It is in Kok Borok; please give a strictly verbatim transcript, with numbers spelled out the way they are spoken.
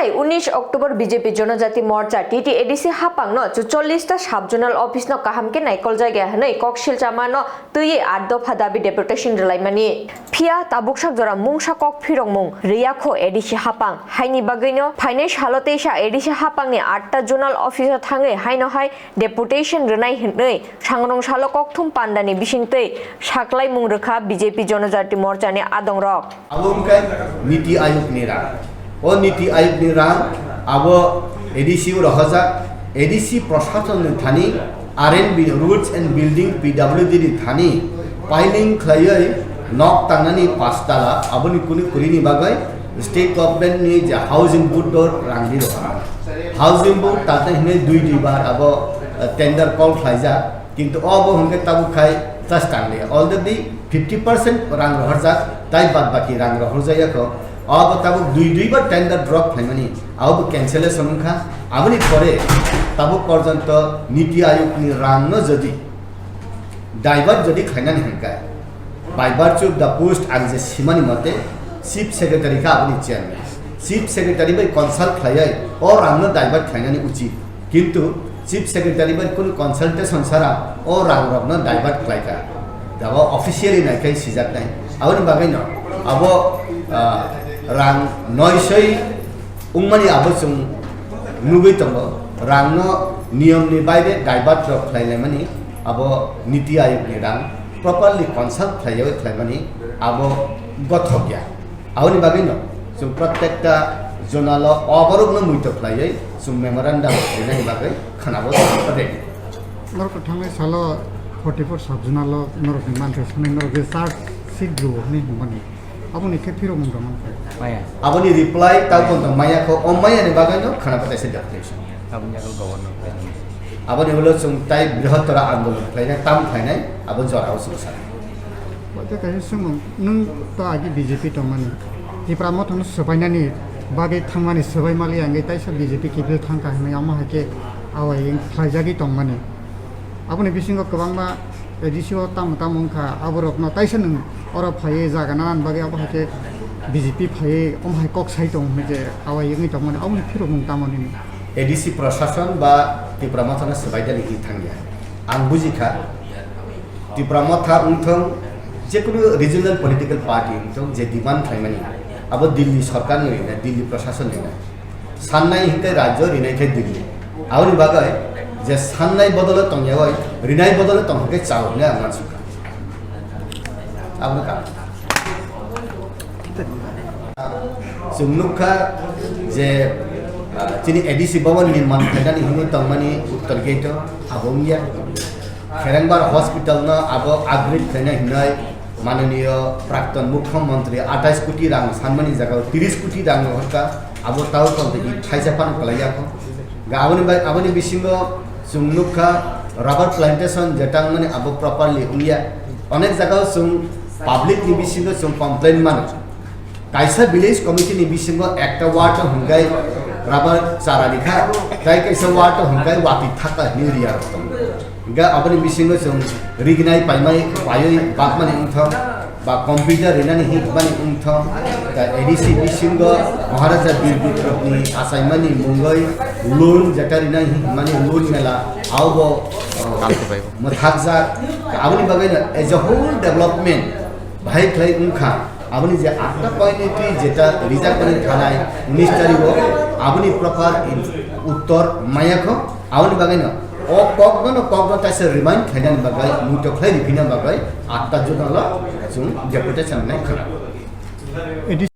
Unis October B J P Jonojati Morcha T T A D C hapangno chuchollis ta sub zonal office no kaham khe naikol jagya hwnwi kok silchamano twiwi at dopha dabi deputation rwlaimani. Phiya tabuksak jora mungsa kok phirokmung rwya kho A D C hapang. Haini bagwino phainai salo teisa A D C hapangni atta zonal office o thangwi haino hai deputation rwnai hwnwi sangrong salo kokthum pandani bisingtwi saklaimung rwkha B J P Jonojati Morchani adongrok. Abo wngkha Niti Ayog ni rang. O Niti Ayog ni rang abo A D C o rohorjak, A D C prosason ni thani, R and B, Roads and Building, P W D ni thani piling khlaiwi nok tangnani pachtala, aboni kunu kwrwini bagwi state government ni je housing board o rang di rohorna. Housing board tata hinwi dui dui bar abo, eh, tender call khlaijak, kintu obo hwnkhe tabuk khai just tanglia. Already fifty percent rang rohorjak, tai bad baki rang rohorjakya kho. Obo tabuk dui dui bar tender drop khlaimani, abo bo cancellation wngkha. Aboni pore tabuk porjonto Niti Ayog ni rang no jodi divert jodi khlainani hwnkhe, by virtue of the post ang je simani mote, Chief Secretary kha aboni chairman. Chief Secretary bai consult khlaiwi o rang no divert khlainani uchit. Kintu Chief Secretary bai kunu consultation sara o rang rok no divert khlaikha. Abo officially naikhai sijaknai. Aboni bagwi no abo, ah, rang noisoi wngmani abo chwng nugwi tongo. Rang no niyom ni baire divert rok khlai laimani, abo Niti Ayog ni rang properly consult khlaiwi khlaimani abo gothok ya. Aboni bagwi no chwng protekta zonalo oborok no muito khlaiwi chwng memorandum rinani bagwi khwnabo ready. Norok thangnai salo forty four sub zonalo norok ni manthai sanai norok je charge sheet rwo hwnwi hwnmani. Aboni khe phirok mung tong man khe. Maya. Aboni reply ta kon tong maya kho, o maya ni bagwi no khana patai se deputation. Aboni yago governor. Aboni ulo chwng tai brihotora andolon khlainai, tam khlainai, abo jora o chwng sa. Bote kaisa swngmung, nwng to agi B J P tongmani. Tipra Motha no swbainani bagwi thangmani swbai mali angwi taisa B J P kiphil thangkha hwnwi amo hai khe awai khlaijagwi tongmani. Aboni bisingo kwbangma A D C o tamo tamo wngkha, aborokno taisa nwng oro phaiwi jaga nanani bagwi abo hai khe B J P phaiwi omo hai kok sai tongo hwnwi je awai wngwi tongmani, aboni phirokmung tamo nini? A D C prosason ba Tipra Mothano swbaidani hinwi thangya. Ang bujikha, Tipra Motha wngthong, jekunu regional political party wngthong, je demand khlaimani, abo Delhi sorkar ni na, Delhi prosason ni na. Sannai hinkhe rajyo, rinai khe Delhi. Aboni bagwi je sannai bodolo tongyawi, rinai bodolo tong hinkhe chao hinwi ang uansukha. Abono karon. Chwng nukha je, ah, chini A D C bhaban nirman khlainani hinwi tongmani uttor gate o abo wngya. Kherengbar hospital no abo upgrade khlaina hinwi mananiyo prakton mukhyamantri atais koti rang sanmani jagao tris koti rang rohorkha, abo tao tongtwi thaisa phano kwlaiya kho. Ga aboni bai, aboni bisingo chwng nukha rubber plantation je tangmani abo properly wngya. Onek jagao chwng public ni bisingo chwng complain mano. Kaisa village committee ni bisingo ekta ward o hwnkhe rubber chara rikha, tai kaisa ward o hwnkhe watwi thaka hinwi riya rok tongo. Hwnkhe aboni bisingo chwng rignai paimai paiwi bakmani wngthok, ba computer rinani hinmani wngthok, ta A D C bisingo Maharaja Bir Bikromni achaimani mungwi loan jeta rinai hinmani loan mela, aobo, o, mwthakjak. Aboni bagwino as a whole development bahai khlai wngkha. Aboni je atta point ni twi jeta rijak mani thanai unis tarikgo, aboni proper in-, uttor maya kho. Aboni bagwino o kokno no kokno taisa remind khlainani bagwi, muito khlai riphina bagwi atta jona lo chwng deputation nai khna.